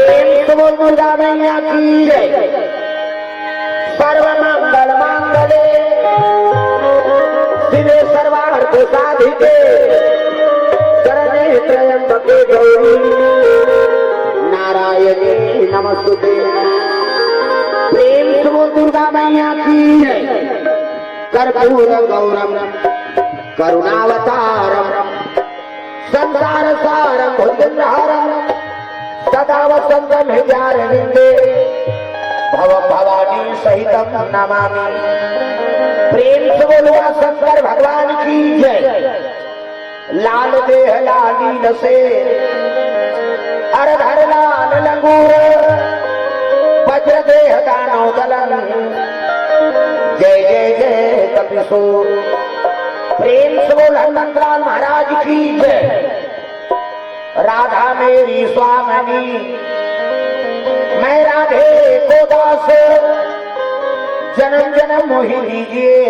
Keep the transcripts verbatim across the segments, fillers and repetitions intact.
प्रेम से बोल दुर्गा मैया की जय। सर्व मंगल मांगल्ये शिवे सर्वार्थ साधिके शरण्ये त्र्यंबके गौरी नारायणी नमस्तुते। प्रेम से बोल दुर्गा मैया की जय। कर्पूर गौरम करुणावतारम संसार सारम भुजगेंद्रहारम सदा वसंतम हृदयारविंदे भवम भवानी सहितम नमामि। प्रेम से बोलो शंकर भगवान की जय। लाल देह लालीन से अरधर लाल लंगूर वज्र देह दानव दलन जय जय जय कपिसूर। प्रेम से बोल हनुमंतलाल महाराज की जय। राधा मेरी स्वामिनी मैं राधे को दास जन्म जन्म मोहि दीजिए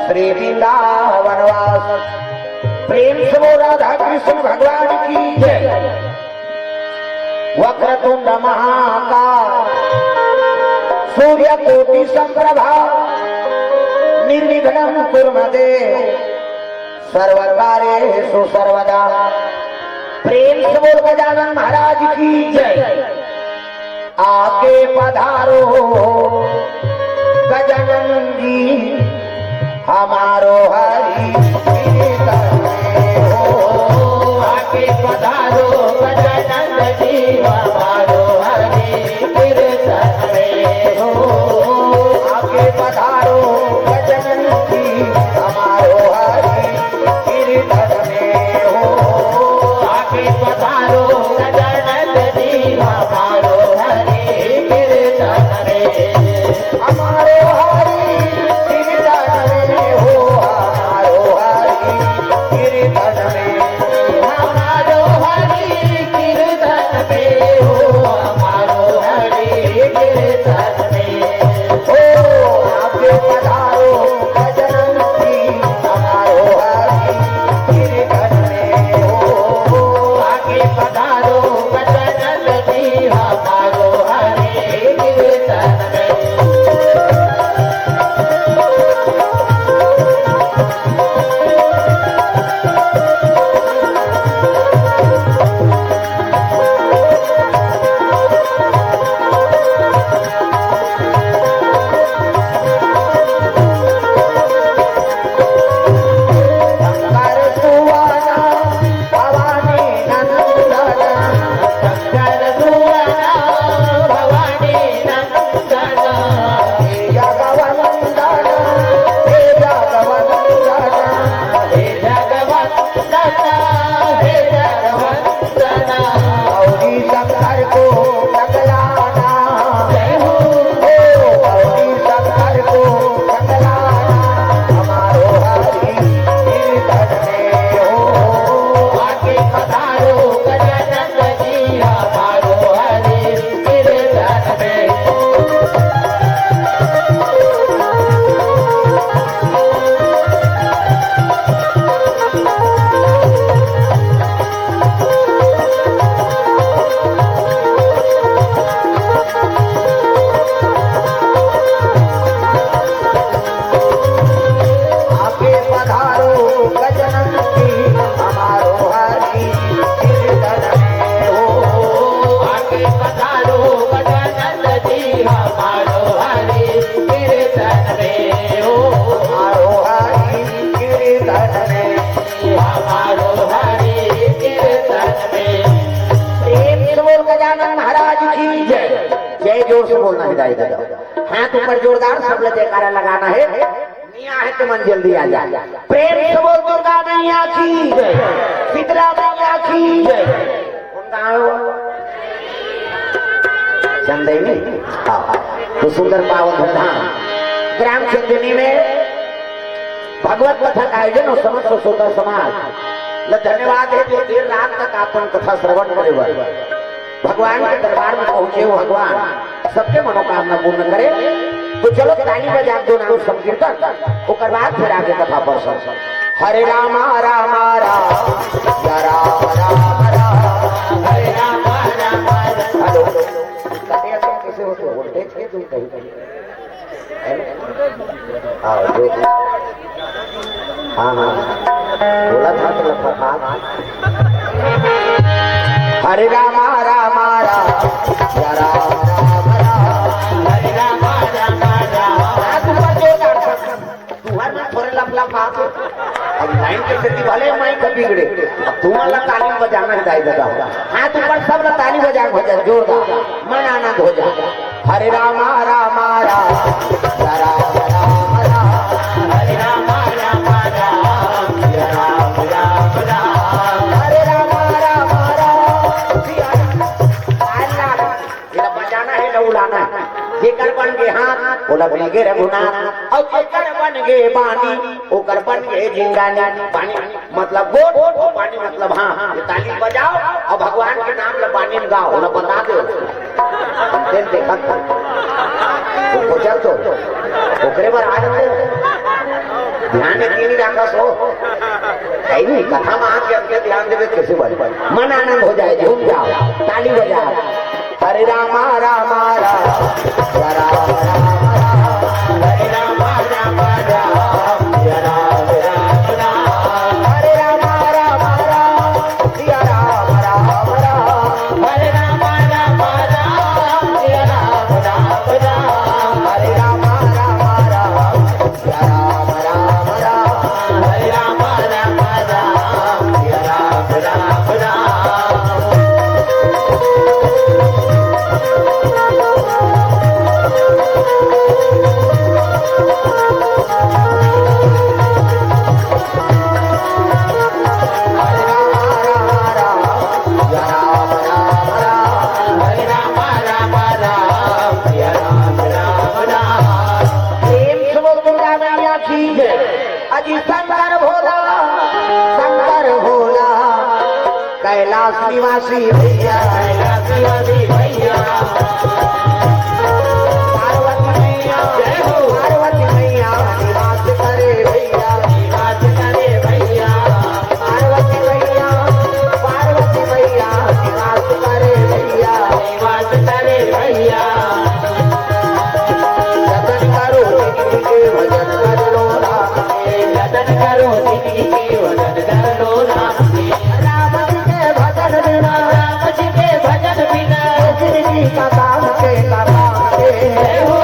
श्री वृंदावन वास। प्रेम से बोल राधा कृष्ण भगवान की जय। वक्रतुंड महाकाय सूर्य कोटि संप्रभा निर्विघ्नं कुरु मे देव सर्व कार्येषु सर्वदा। प्रेम से बोल गजानन महाराज की जय। आके पधारो गजानन जी हमारो हरि कीर्तन में हो। आके पधारो गजानन जी हमारो हरि कीर्तन में हो। आके पधारो गजानन जी हमारो हरि कीर्तन में हो। आके पधारो गजानन जी हमारो हरि कीर्तन में। हमारो हरि कीर्तन में हो, हमारो हरि कीर्तन में। हमारो हरि कीर्तन में हो, हमारो हरि कीर्तन में। हो, आके पधारो गजानन जी, हमारो हरि कीर्तन में हो। आके पधारो गजानन जी, हमारो हरि कीर्तन में। शंकर सुवन भवानी नंदन, शंकर सुवन भवानी नंदन, हे जगवंदन, हे जगवंदन, हे जगवंदन, हे जगवंदन। गौरी शंकर को टकराना। जय हो। ओ, गौरी शंकर को टकराना। हमारो हरि कीर्तन में हो। आके पधारो गजानन जी, हमारो हरि कीर्तन में। आके पधारो गजानन जी, हमारो हरि कीर्तन में हो। आके पधारो गजानन जी, हमारो हरि कीर्तन में हो। हमारो हरि कीर्तन में। हमारो हरि कीर्तन में। प्रेम से बोल गजानन महाराज की जय। जय जोर से बोलना है, दाई दादा। हाथ ऊपर जोरदार, सब लोग जयकारा लगाना है। मियाँ है तो मन जल्दी आ जाए। प्रेम से बोल दुर्गा मैया की जय, शीतला मैया की जय। कौन गाँव है वो? चंदैनी? हाँ, हाँ। तो सुंदर पावन धाम ग्राम चंदैनी में भगवत कथा का आयोजन और समस्त श्रोता समाज ल धन्यवाद है जो देर रात तक आपन कथा श्रवण करे बर भगवान के दरबार में पहुंचे हो। भगवान सबके मनोकामना पूर्ण करे। तो चलो ताली बजा के दो नाम संकीर्तन, ओकर बाद फिर आगे कथा पर सब। हरे रामा रामा राम, या राम राम राम। हरे रामा रामा हरे रामा रामा राम, या राम राम राम। हरे रामा रामा राम। हाथ ऊपर जोरदार। तुहर मन थोरे लप लप हाथ। अब लाइन के सेती भले माइक ह बिगड़े, अब तुमन ला ताली बजाना हे दाई ददा। हाथ ऊपर, सब ला ताली बजा के भजन जोरदार, मन आनंद हो जाए। हरे रामा रामा राम, या राम राम राम। हरे रामा रामा राम, या राम राम राम। हरे रामा रामा राम, या राम। एला बजाना हे, एला उड़ाना हे। जेकर बन गे हाथ, ओला मिल गे रघुनाथ। अउ जेकर बन गे बानी, ओकर बन गे जिंदगानी। बानी मतलब गोठ, अउ बानी मतलब हाँ। ये ताली बजाओ अउ भगवान के नाम ला बानी में गाओ, ओला बता दे। हम तेन देखत हन। वो कोचर तो, ओकरे बर आ जाते हो। ध्यान एक ही नहीं रखा सो। है नहीं, कथा में आके अपने ध्यान देवे कैसे बन। मन आनंद हो जाए, झूम जाओ, ताली बजाओ। हरे रामा रामा राम, या राम राम राम। हरे रामा रामा राम, या राम राम राम। हरे रामा रामा राम, या राम राम राम। हरे रामा रामा राम, या राम राम राम। हरे रामा रामा राम, या राम राम राम। हरे राम राम राम, या राम राम राम। हरे राम राम राम, या राम राम राम। हरे राम राम राम, या राम राम राम। प्रेम से बोल दुर्गा मैया की जय। अजी शंकर भोला, शंकर भोला, कैलाश निवासी भैया, कैलाश निवासी भैया। पार्वती मैया, जय हो। पार्वती मैया निवास करे भैया, निवास करे भैया। पार्वती मैया, पार्वती मैया निवास करे भैया, निवास करे भैया। जतन करो जिनके भजन कर लो राम के। जतन करो जिनके भजन कर लो राम के। राम जी के भजन बिना, राम जी के भजन बिना, जिंदगी का काम के, का काम के। जय हो।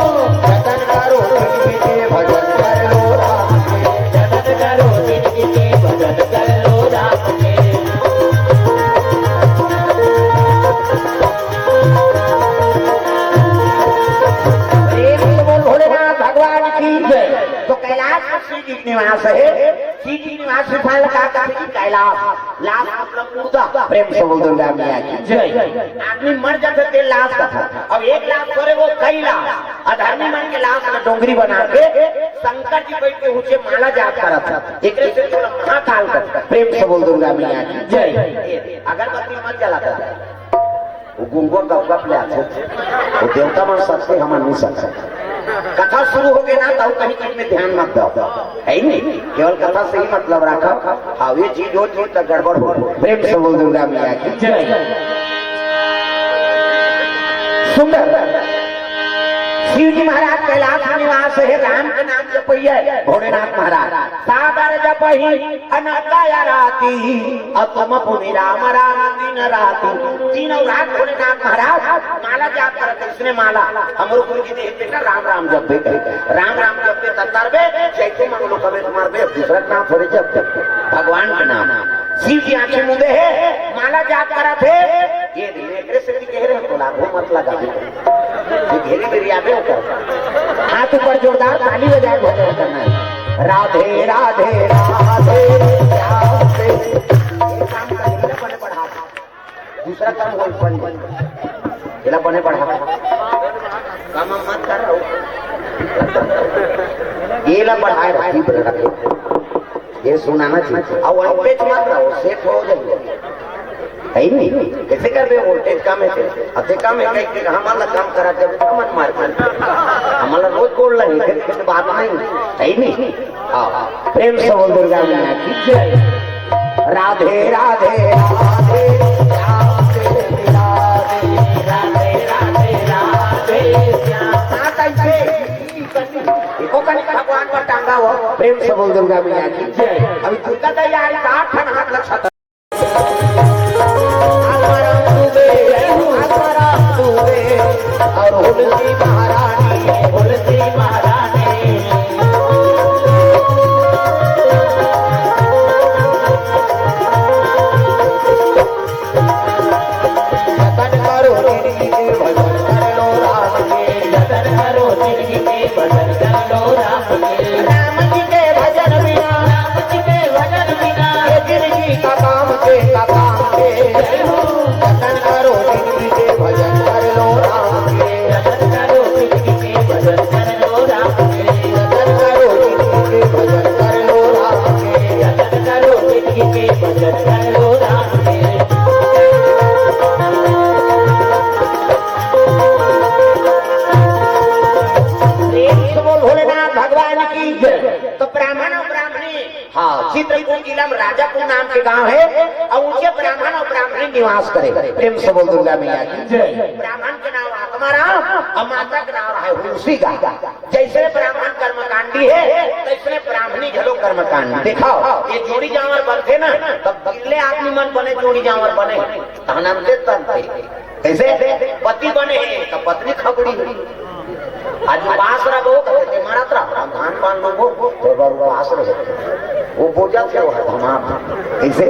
जतन करो जिनके भजन कर लो राम के। जतन करो जिनके भजन कर लो राम के। प्रेम से बोल भोलेनाथ भगवान की जय। तो कैलाश में शिव जी के निवास हे। शिव जी के निवास स्थान ला का कथे जी? कैलाश। लाश मतलब मुर्दा। प्रेम से बोल दुर्गा मैया की जय। आदमी मर जाथे ते लाश कथे। अब एक लाश थोरे, वो कई लाश। अधर्मी मन के लाश ला डोंगरी बना के शंकर जी बैठ के ऊंचे माला जाप करत हे। एकरे से बोला महाकाल कथे। प्रेम से बोल दुर्गा मैया की जय। अगरबत्ती मत जलाता। वो गुंगवा गपगप ले आथे। वो देवता मन सकथे, हमन नहीं सकथे। कथा शुरू हो गे ना, तब कहीं चीज में ध्यान मत दो, है ही नहीं। केवल कथा से ही मतलब रखा। हाँ, ये चीज, वो चीज तो गड़बड़ हो। प्रेम से बोल दुर्गा मैया की जय। सुंदर। शिव जी महाराज कैलाश निवास हे, राम के नाम जपइया हे भोलेनाथ महाराज। सादर जपही अनता या राती, अतुम पुनि राम राम दिन राती। दिन अउ रात भोलेनाथ महाराज माला जाप करत हे, इसने माला। हमरो गुरु जी देहे बेटा राम राम जपबे कहे। राम राम जपबे त तरबे, जैसे मंगलो कबे तुम्हार बे, दूसरा के नाम थोड़े जपबे, भगवान के नाम। शिव जी आंखी मूंदे हे, माला जाप करत हे, ये एकरे से भी कह रहे हैं, बोला, वो मत लगा। ये घेरी घेरी आबे होकर। हाथ ऊपर जोरदार ताली बजा के भजन करना है। राधे, राधे, राधे, राधे। एक काम कर, इला बने बढ़ा। दूसरा काम हो, बन। इला बने बढ़ा। काम हम मत कर रहा हूँ। ये ला बढ़ाए रखी, रखे। ये सुनाना चाहिए। अब वहीं पे मत रहो, सेट हो जाएंगे। है ही नहीं। कैसे कर दे वोल्टेज कम है ते? अते कम है, कहीं के हमन ला काम करा जब हमन मार कर। हमन ला रोज बोल रहे हैं, फिर कुछ बात नहीं। है ही नहीं। हाँ, प्रेम से बोल दुर्गा मैया की जय। राधे, राधे, राधे, राधे, राधे, राधे, राधे, राधे, श्याम। हाँ, कैसे? एको कनी भगवान पर टांगा हो। प्रेम से बोल दुर्गा मैया की जय। अभी दुर्गा तैयारी का आठ ठन हाथ लग सकता। तुलसी महारानी, तुलसी महारानी। जतन करो जिनगी के, भजन कर लो राम के। जतन करो जिनगी के, भजन कर लो राम के। राम जी के भजन बिना, राम जी के भजन बिना, ये जिनगी का काम के, का काम के। जय हो। जतन करो जिनगी के, भजन कर लो राम के। जतन करो जिनगी के, भजन कर लो राम के। जतन करो जिनगी के, भजन कर लो राम के। जतन करो जिनगी के, भजन कर लो राम के। प्रेम से बोल भोलेनाथ भगवान की जय। तो ब्राह्मण और ब्राह्मणी, हाँ, चित्रकूट जिला में राजापुर नाम के गांव है, और ऊंचे ब्राह्मण और ब्राह्मणी निवास करे। प्रेम से बोल दुर्गा मैया की जय। ब्राह्मण के नाम आत्माराम और माता के नाम है हुलसी गा। जैसे ब्राह्मण कर्मकांडी है, तैसने ब्राह्मणी घलो कर्मकांडी। देखो, ये जोड़ी जांवर बनथे ना, तब बिल्ले आदमी मन बने जोड़ी जांवर बने, तहन अंते तनते। कैसे? पति बने हे, तो पत्नी खबड़ी हो। आज उपास रहो, कहते मारत रहो, हम धान पान लोगो, तो बार उपास रहे। वो बोझा थे, वो धमाम। कैसे?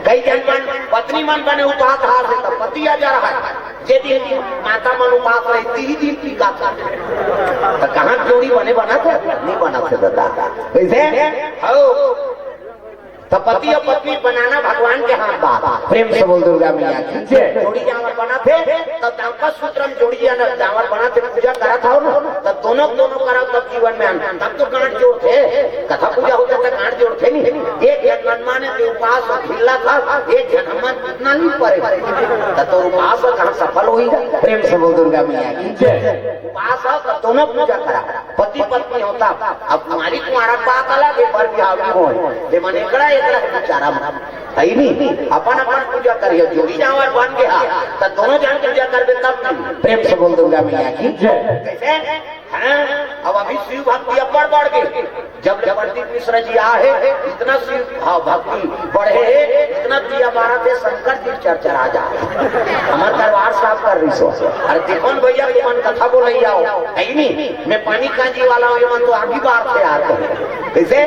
कई जन मन, पत्नी मन बने उपास हार से, तो पति आ जा रहा है। जे दिन माता मन उपास रहे, ती ही दिन टीका था। तो कहाँ जोड़ी बने बना थे? नहीं बना थे दादा। कैसे? हो। तो पति और पत्नी बनाना भगवान के हाथ बात। प्रेम से बोल दुर्गा मैया की जय। जोड़ी जांवर बना थे, तब दांपत्य सूत्र में जोड़ी जांवर बना थे, पूजा करा था ना, तब दोनों, दोनों करा तब जीवन में आना। तब तो गांठ जोड़ थे, कथा पूजा होता था, गांठ जोड़ थे नहीं। एक जन मन माने थे उपास और खिल्ला था, एक जन मन इतना नहीं परे। तब तो उपास कहाँ सफल हो ही जाए। प्रेम से बोल दुर्गा मैया की जय। उपास और तब दोनों पूजा करा। पति पत्नी होता, अब तुम्हारी कुंवारा बात अलग है, पर बिहाव नहीं होय। ते मन एकड़ा, एकड़ा है बेचारा मन। है नहीं, अपन, अपन पूजा करिए, जोड़ी जांवर बन गया, तो दोनों जन पूजा करबे तब नहीं। प्रेम से बोल दुर्गा मैया की जय। कैसे? हाँ, अब अभी शिव भक्ति अब बढ़, बढ़ गई। जब जबरदीप मिश्र जी आए, इतना शिव भाव भक्ति बढ़े हे, इतना दिया बारत हे, शंकर जी चरचरा जाए। हमार दरबार साफ कर रही सो। अरे देखो न भैया, तुमन कथा बोले आओ, है ही नहीं। मैं पानी कांजी वाला हूँ, ये मन तो आगी बार से आ रहे हैं। कैसे?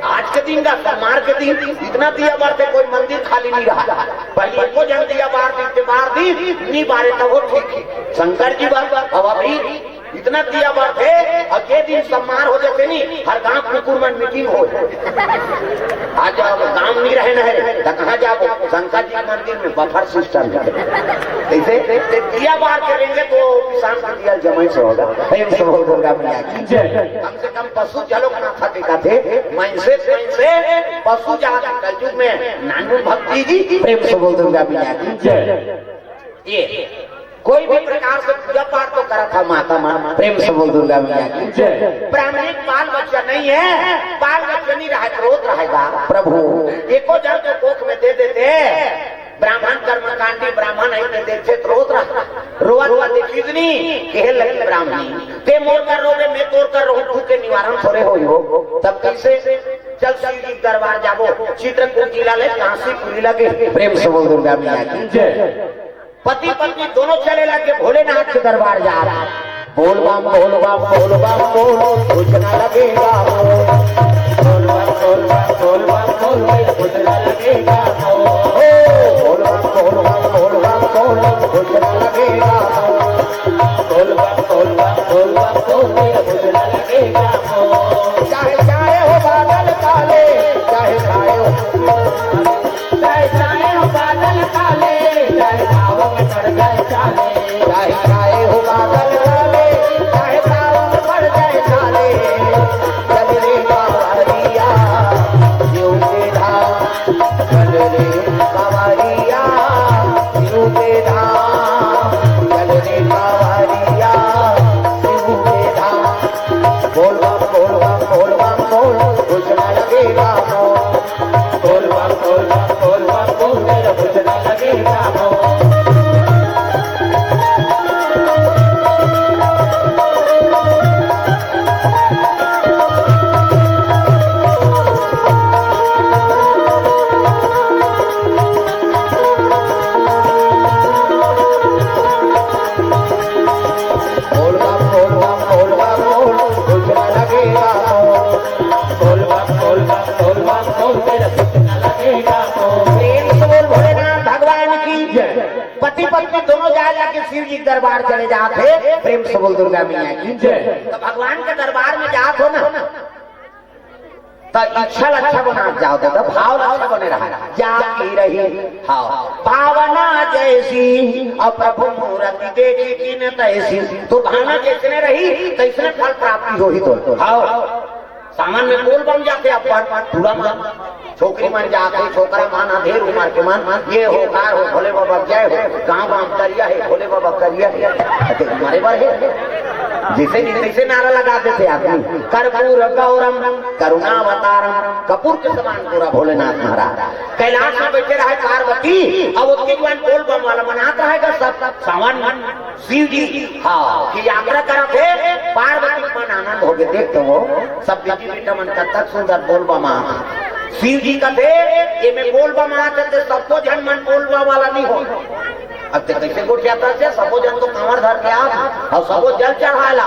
आज के दिन का, सोमवार के दिन इतना दिया बारते, कोई मंदिर खाली नहीं रहा। पहले को जन दिया बार दी, बार दी, नहीं बारे तब वो ठीक है। शंकर जी बार, अब अभी इतना दिया बात है, और ये दिन सम्मान हो जाते नहीं, हर गांव कुकुर मन मीटिंग हो। आज अब गांव नहीं रहे न है, तो कहाँ जाबो? शंकर जी के मंदिर में बफर सिस्टम है। ऐसे ते दिया बार के रहेंगे तो किसान का दिया जमाई से होगा। प्रेम से बोल दुर्गा मैया की जय। कम से कम पशु चलो ना था देखा थे, मनसे, मनसे पशु जात कलयुग में नानू भक्ति जी। प्रेम से बोल दुर्गा मैया की जय। ये कोई भी प्रकार से पूजा पाठ तो करा था माता मन। प्रेम से बोल दुर्गा मैया की जय। ब्राह्मणी बाल बच्चा नहीं है, बाल बच्चा नहीं रहा, रोत रहेगा। प्रभु एको जन के कोख में दे देते, ब्राह्मण कर्मकांडी ब्राह्मण आई के देखे तो रोत रहा, रोवत ला देखी नहीं, कहे लगी ब्राह्मणी, ते मोर कर रोवे, मैं तोर कर रोहूं, दुख के निवारण थोड़े होई हो। तब कैसे? चल शिव जी के दरबार जाबो, चित्रकूट जिला ले कांसीपुरी लगे। प्रेम से बोल दुर्गा मैया की जय। पति पत्नी दोनों चले लगे भोलेनाथ के दरबार जा रहा। बोल बम, बोल बम, बोल बम, बोल, कुछ ना लगेगा। बोल बम, बोल बम, बोल बम, बोल, कुछ ना लगेगा। ओ, बोल बम, बोल बम, बोल बम, बोल, कुछ ना लगेगा। बोल बम, बोल बम, बोल बम, बोल, कुछ ना लगेगा। चाहे छाए हो बादल काले, चाहे छाए हो चाहे छाए हो बादल काले, चाहे छाँव में पड़ जाए छाले। चाहे छाए हो बादल काले, चाहे छाँव में पड़ जाए छाले। चली जाके शिव जी के दरबार चले जात हे। प्रेम से बोल दुर्गा मैया की जय। तो भगवान के दरबार में जात हो ना, तो इच्छा ला अच्छा बना जाओ, तो भाव ला अच्छा बने रहा। जाकी रही, हाँ, भावना जैसी, और प्रभु मूरति देखी तिन तैसी। तो भावना जैसने रही, तैसने फल प्राप्ति होही। तो हाँ, सावन में बोल बम जाथे अपन, पूरा मन, छोकरी मन जाथे, छोकरा मन, अधेर उमर के मन, ये हो, कार हो, भोले बाबा जय हो, गाँव गाँव करिया हे, भोले बाबा करिया हे, अते मरे बर हे। जैसे नहीं तैसे नारा लगा देथे आदमी, कर्पूर गौरम करुणावतारम, कपूर के समान पूरा भोलेनाथ महाराज। कैलाश में बैठे रहे पार्वती, अब ओतके जुवान बोल बम वाला मनात रहेगा सब सावन मन। शिव जी, हाँ, की यात्रा करत हे, पार्वती के मन आनंद हो गे। देख तो वो सब बेटी बेटा मन कतक सुंदर बोल बम आत। शिव जी कथे, एमे बोल बम आत हे, ते सबो झन मन बोल बम वाला नहीं हो। अब ते कैसे गोठियाथे, सबो झन तो कांवर धर के आत, और सबो जल चढ़ाला।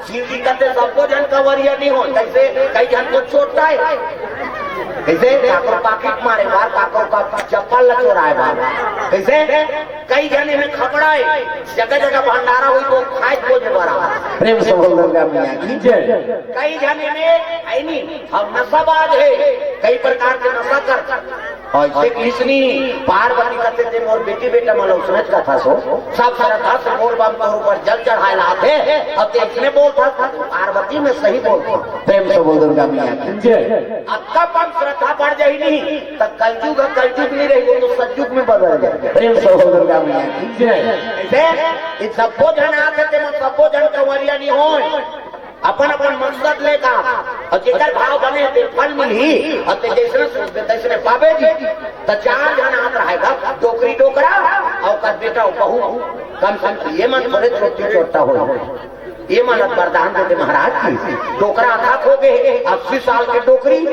शिव जी कथे, सबो झन कंवरिया नहीं हो, कैसे? कई झन तो चोट्टा हे, कैसे? काकर पाकिट मारे बार, काकर का चप्पल ला चोराए बार, कैसे? कई झन एमे खपड़ा हे, जगह जगह भंडारा होही तो खाए खोजे बर आए। प्रेम से बोल दुर्गा मैया की जय। कई झन एमे, है नहीं, हम नशाबाज हे, कई प्रकार के नशा कर। और इसे कृष्णी पार्वती कथे ते मोर बेटी बेटा मन ला उसने कथा सो, सब श्रद्धा से बोल बम तोर ऊपर जल चढ़ाए ला आथे, और ते इसने बोलथा, पार्वती में सही बोलथा। प्रेम से बोल दुर्गा मैया की जय। अतका पन श्रद्धा बढ़ जाही नहीं, त कलयुग ह कलयुग नहीं रही, वो तो सतयुग में बदल जाए। प्रेम से बोल दुर्गा मैया की जय। ऐसे इन सबो झन आथे, ते मन सबो झन कंवरिया नहीं होय, अपन अपन मकसद लेकर, और जेकर भाव बने ते फल मिलही, और ते जैसने सोचबे तैसने पाबे जी। त चार झन आत रहेगा, डोकरी डोकरा, और ओकर बेटा बहू, कम से कम ये मन थोड़े छोटी छोटा हो, ये मन वरदान दे दे महाराज की। डोकरा अथक हो गए, अस्सी साल के डोकरी,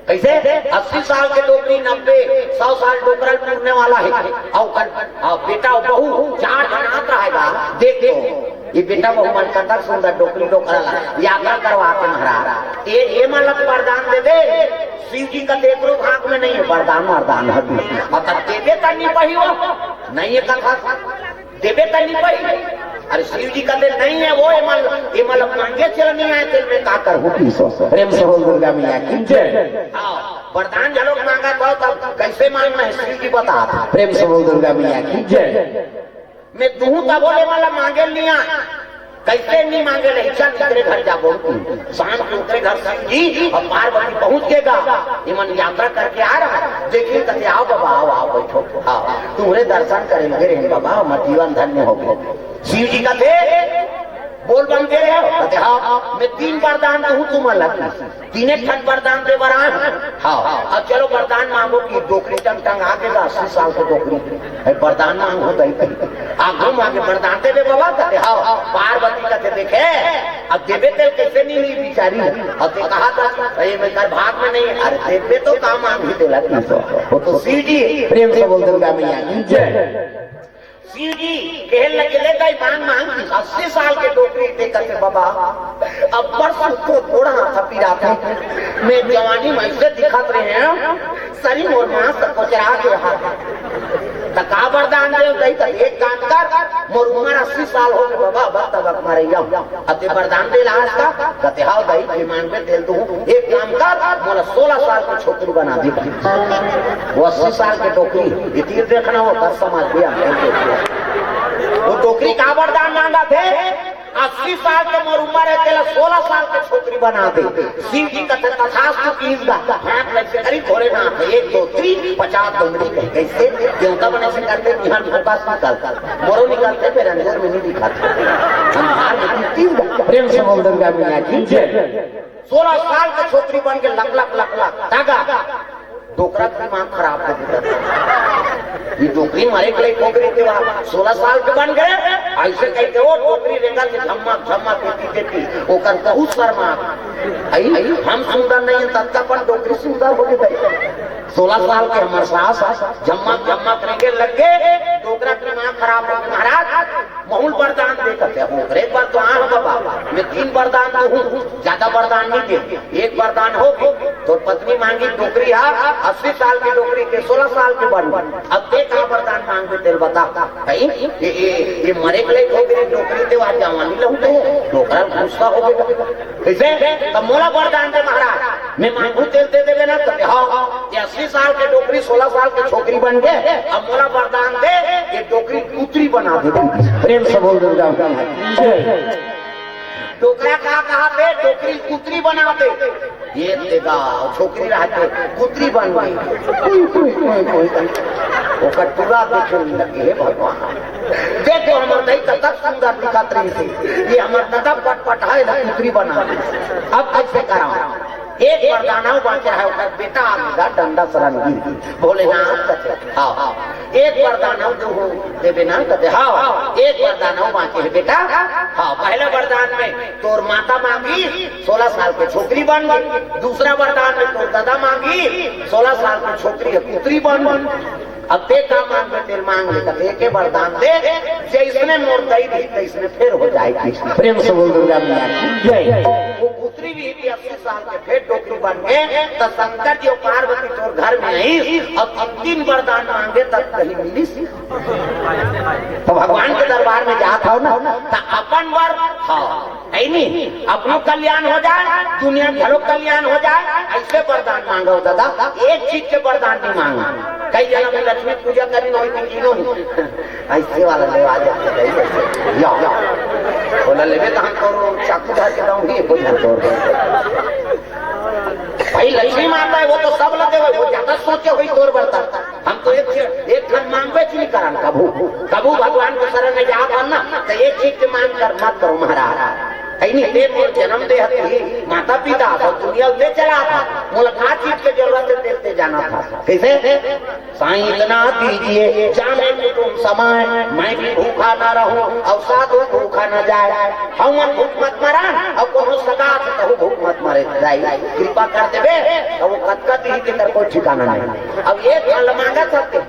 कैसे? अस्सी साल के डोकरी, नब्बे, सौ साल डोकरा पूरने वाला हे। अउ कर, अउ बेटा अउ बहू चार झन आत रहेगा। देख तो, ये बेटा बहू मन कतक सुंदर डोकरी डोकरा ला यात्रा करवा के महाराज। ये, ये मन ला वरदान दे दे। शिव जी का तेकरो भाग में नहीं हे, वरदान वरदान हे। अउ तब देबे त नहीं पही वो, नहीं हे कथा। देबे त नहीं पही। अरे शिव जी कथे नहीं हे वो, एमन, एमन मांगे चल नहीं आए, तेल में का करहूं पीसो। प्रेम से बोल दुर्गा मैया की जय। हाँ, वरदान झलोक मांगा तो तब कैसे मांगना हे, शिव जी बता। प्रेम से बोल दुर्गा मैया की जय। मैं दूं तब बोले वाला मांगे नहीं आ, कैसे नहीं मांगे नहीं, चल तेरे घर जाबो। शाम को ओकरे घर शिव जी अउ पार्वती पहुंच गेगा। एमन यात्रा करके आ रहा हे। देखिन कथे, "आओ बाबा, आओ, आओ, बैठो। हाँ, तुम्हरे दर्शन करेंगे रे बाबा, हमर जीवन धन्य हो गया।" शिव जी कथे, "बोल बम दे रहे हो?" कथे, "हाँ।" "मैं तीन वरदान दूं तुमन ला।" तीने ठन वरदान दे बर आए हंव। हाँ, अब चलो वरदान मांगो कि डोकरी टंग टंग आगे गा, अस्सी साल के डोकरी। हे वरदान मांगो दई कही। आगू मांगे वरदान देबे बाबा, कथे, "हाँ।" पार्वती कथे, "देखे, अब देबे तेल कैसे नहीं हुई बिचारी?" अब ते कहा था, "अरे मैं कर भाग में नहीं।" अरे देबे तो काम आंग ही देला की तो। वो तो शिव जी। प्रेम से बोल दुर्गा मैया की जय। शिव जी कहे लगे, "ले दाई, मांग, मांग।" अस्सी साल के डोकरी ते कथे, "बाबा, अब पर सुतो थोड़ा हाथ पीरा था। मैं जवानी में ऐसे दिखत रहे हैं, शरीर और मांस कोचरा के हाथ। त का वरदान दे दाई?" त एक काम कर, मोर उम्र अस्सी साल हो गए बाबा, अब तब मरे जाऊं। अब ते वरदान दे लाज का, कथे, "हाँ दाई, जे मांगबे तेल दूं। एक काम कर, मोला सोलह साल के छोकरी बना दे।" वो अस्सी साल के डोकरी, ये तीर देखना हो, कस समझ गया। वो डोकरी का वरदान मांगथे, "अस्सी साल के मोर उम्र हे, तेला सोलह साल के छोकरी बना दे।" शिव जी कथे, "तथास्तु" कीस गा। हाथ लग से करी भोलेनाथ, एक, दो, तीन, पचास डोंगरी कहे, कैसे? देवता बने से करते, बिहान फोकस निकलता। मोरो निकलते, फिर अंजोर में नहीं दिखाते। हम हार में कीस गा। प्रेम से बोल दुर्गा मैया की जय। सोलह साल के छोकरी बन के लक लक लक लक तागा। डोकरा के दिमाग खराब कर देता। ये डोकरी मारे के लिए डोकरी के बाद सोलह साल के बन गए, ऐसे कह के वो डोकरी रेंगा के झम्मा झम्मा देती देती, ओकर बहुत शर्मा। आई, हम सुंदर नहीं है, तब तक अपन डोकरी सुंदर हो गई। सोलह साल के हमारे सास झम्मा झम्मा करेंगे लग गए, डोकरा के दिमाग खराब हो गया। महाराज, महूल वरदान दे कहते हैं, "अरे एक बार तो आ बाबा, मैं तीन वरदान तो हूँ, ज्यादा वरदान नहीं दे, एक वरदान हो तो पत्नी मांगी डोकरी हा, अस्सी साल के डोकरी ते सोलह साल के बन। अब ते का वरदान मांगबे तेल बता। भाई, ये, ये, ये मरे के लायक हो गए डोकरी ते आज जवानी लहुटे है, डोकरा गुस्सा हो गया। कैसे? तब मोला वरदान दे महाराज, मैं मांगू तेल दे देबे ना, तो हाँ, ये अस्सी साल के डोकरी सोलह साल के छोकरी बन गए, अब मोला वरदान दे, ये डोकरी कुतरी बना दे। प्रेम से बोल दुर्गा माता की जय। डोकरा का कहा थे, डोकरी कुतरी बना दे। ये देगा, छोकरी रहते, कुतरी बन गई। कोई, कोई, कोई, कोई। ओकर टूरा देखे लगे, हे भगवान। देखो, हमर दई कतक सुंदर दिखत रही थी। ये हमर दादा पटपट है ना, कुतरी बना दे। अब कैसे कराओ? एक वरदान अउ बाँचे है, ओकर बेटा आ गया, डंडा से रंगीन। भोलेनाथ कथे, हाँ, हाँ। एक वरदान अउ तू देबे ना, कथे, हाँ, हाँ। एक वरदान अउ बाँचे है बेटा। हाँ, पहले वरदान में तोर माता मांगी, सोलह साल के छोकरी बन गई। दूसरा वरदान में तोर दादा मांगी, सोलह साल की छोकरी है, पुत्री बन गई। अब ते का मांगबे, तेल मांग ले, कथे, एके वरदान दे, जैसने मोर दई दी, तैसने फेर हो जाए। प्रेम से बोल दुर्गा मैया की जय। वो पुत्री भी थी अस्सी साल के, फेर डोकरी बन गए, तो शंकर जी और पार्वती तोर घर में आई, अब तीन तीन वरदान मांगे, तब कहीं मिलिस। तो भगवान के दरबार में जात हो ना, तो अपन वर, हाँ, है नहीं, अपनो कल्याण हो जाए, दुनिया घलो कल्याण हो जाए, ऐसे वरदान मांगो दादा। एक चीज के वरदान नहीं मांगो। कई जगह में लक्ष्मी पूजा करी नहीं, तो कीनो नहीं। ऐसे वाला ले आ जाते हैं, ऐसे। या, या। बोला, "लेबे तो हम तोर चाकू धर के दऊंगी, कोई हम तोर।" भाई, लक्ष्मी माता है, वो तो सब लगे हुए, वो ज्यादा सोचे हुई तोर बर्तन। हम तो एक, एक ठन मांगबे च नहीं करन कभू। कभू भगवान के शरण में जात हन ना, तो एक चीज के मांग कर मत करो महाराज। है नहीं, ते मोर जन्म दे हती, माता पिता, सब दुनिया दे चला था। मोला का चीज के जरूरत है, तेरे ते जाना था। कैसे? साईं इतना दीजिए, जामे कुटुम समाए, मैं भी भूखा ना रहूं और साधु भूखा ना जाए। हमन भूख मत मरन और कोनो सगा से कहू भूख मत मरे। दाई, कृपा कर देबे, तो वो कतका दी, तेकर कोई ठिकाना नहीं। अब एक फल मांगा सकते,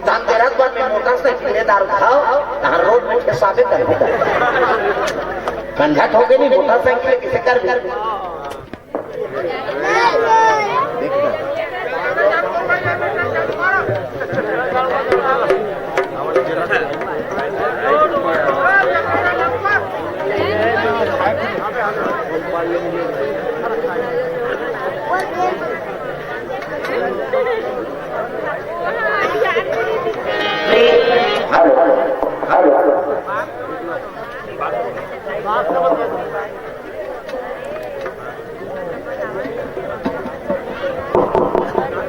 धनतेरस बर में मोटरसाइकिल ले दारू खाओ, तहां रोड में ठेसाबे कर। कंझट हो गए नहीं, मोटरसाइकिल किसे कर भी।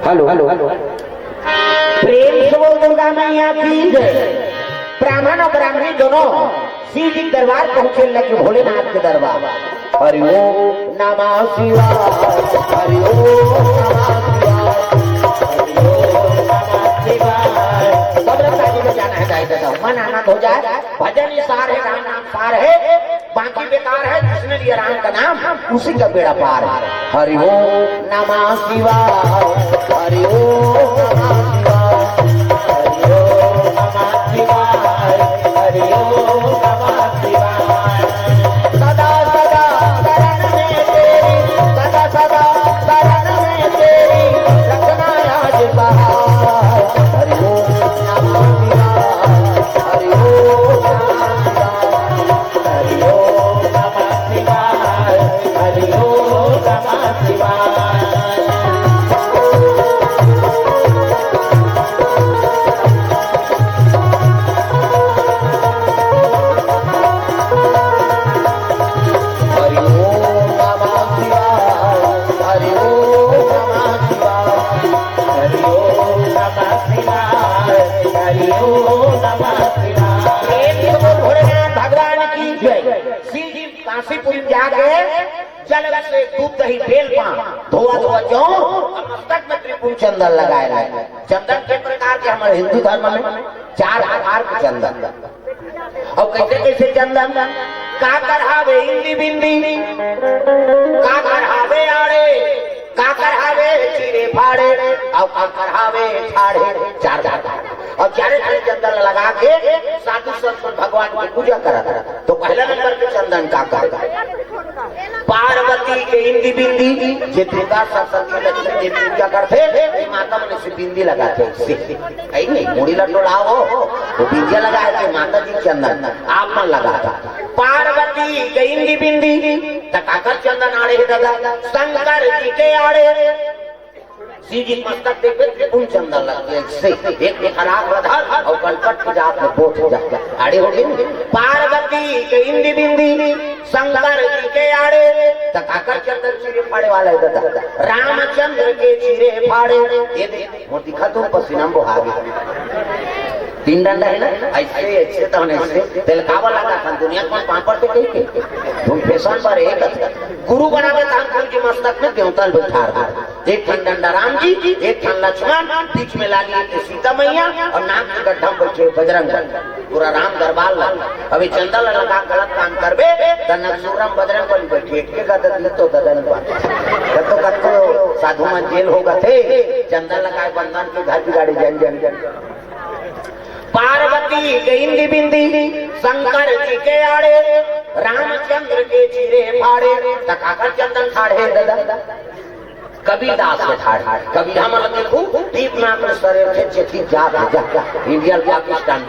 Hello, hello, hello. प्रेम से बोल दुर्गा मैया की जय। ब्राह्मण और ब्राह्मणी दोनों शिव जी के दरबार पहुंचे लगे, भोलेनाथ के दरबार। हरि ओम नमः शिवाय, हरि ओम नमः शिवाय, हरि ओम नमः शिवाय। सब लोग ताली बजाना है, गाय बजाओ, मन आनंद हो जाए। भजन ही सार है, राम नाम सार है। बाकी बेकार है, जिसने लिया राम का नाम, उसी का बेड़ा पार है। हरि ओम नमः शिवाय, हरि ओम नमः शिवाय, हरि ओम नमः शिवाय, हरि ओम नमः शिवाय। सदा सदा शरण में तेरी, सदा सदा शरण में तेरी, रखना याद बहार। हरि ओम नमः शिवाय, हरि ओम नमः शिवाय। हरि ओम नमः शिवाय, हरि ओम नमः शिवाय। हरि ओम नमः शिवाय, हरि ओम नमः शिवाय, हरि ओम नमः शिवाय, हरि ओम नमः शिवाय। प्रेम से बोल भोलेनाथ भगवान की जय। शिव जी काशीपुरी में जाके जल से दूध दही बेल पान धोआ धोआ जो, और मस्तक में त्रिपुर चंदन लगाए रहे। चंदन के प्रकार के हमारे हिंदू धर्म में चार प्रकार के चंदन। और कैसे कैसे चंदन? का करहावे इंदी बिंदी, का करहावे आड़े, का करहावे चीरे फाड़े, और का करहावे ठाड़े। चार प्रकार। और चारे चारे चंदन लगा के साधु संत भगवान की पूजा करत। तो पहला नंबर पे चंदन का कर पार्वती के इंदी बिंदी, जे दुर्गा सरस्वती लक्ष्मी जी पूजा करथे, माता मन से बिंदी लगाथे, से। अई नहीं, मुड़ी ला डोलाओ, वो बिंदिया लगा है कि माता जी चंदन, आप मन लगा था। पार्वती के इंदी बिंदी, त काकर चंदन आड़े हे दादा, शंकर जी के आड़े। शिव जी मस्तक देखे, त्रिपुल चंदन लग गए, से एक में खराब रधा और कलकट के जात में बोध हो जाता। आड़े हो गए। पार्वती के इंदी बिंदी, शंकर जी के आड़े, त काकर चंदन चीरे फाड़े वाला है दादा। रामचंद्र के चीरे फाड़े, ये दे, मोर दिखा तुम पसीना में बोहा गए। तीन डंडा है ना, ऐसे, ऐसे तो होने से, तेल कावा लगा था, दुनिया में पापड़ पे कहीं के। तुम फैशन पर एक गुरु बनावे था, गुरु जी मस्तक में देवता बैठा रहा। एक ठन डंडा राम जी, एक ठन लक्ष्मण, बीच में लाली के सीता मैया और नाक के गड्ढा में बैठे बजरंग बली। पूरा राम दरबार लगा। अभी चंदा लगा गलत काम करबे, त नकसूरम बजरंग बली बैठे, एक के गदत ली तो ददन बन। कतो कतो साधु मन जेल होगा थे, चंदा लगा बंधन के घर बिगाड़े जन जन जन। पार्वती के इंदी बिंदी, शंकर जी के आड़े, रामचंद्र के चीरे फाड़े, त काकर चंदन फाड़े दादा। कबीरदास के ठाढ़, कबीर हमन देखू, दीपनाथ में सरे थे, चेती जात जा, इंडिया पाकिस्तान